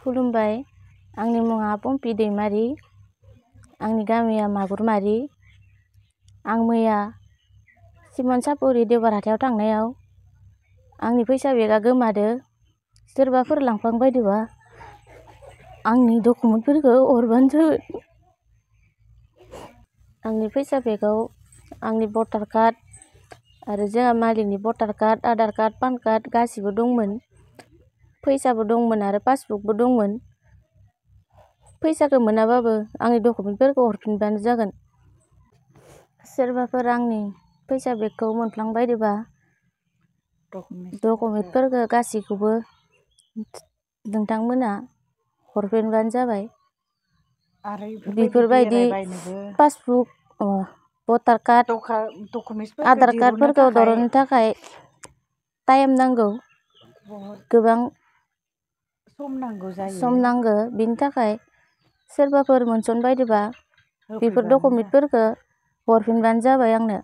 खुलुमबाय। आंनि मुङा पम्पि दैमारि। आंनि गामिया मागुरमारि। आं मैया सिमन सापरि देवबार हाथायाव थांनायाव आंनि फैसा बेगआ गोमादो। सोरबाफोर लांफ्लांबायदोबा आंनि डकुमेन्टफोरखौ हरबानो जाबाय। आंनि फैसा बेगआव आंनि भटार कार्ड आरो जोंहा मालिकनि voter card, Aadhaar card, PAN card गासिबो दंमोन। फैसाबो दंमोन आरो पासबुकबो दंमोन। फैसाखौ मोनाबाबो आंनि डकुमेन्टफोरखौ हरफिनबानो जागोन। सोरबाफोर आंनि फैसा बेगखौ मोनफ्लांबायदोबा डकुमेन्टफोरखौ गासैखौबो नोंथांमोना हरफिनबानो जाबाय। आरो बेफोरबायदि पासबुक, भटार कार्ड, आधार कार्डफोरखौ दिहुननो थाखाय टाइम नांगौ, गोबां सम नांगौ। बिनि थाखाय सोरबाफोर मोनसनबायदोबा बेफोर डकुमेन्टफोरखौ हरफिनबानो जाबाय आंनो।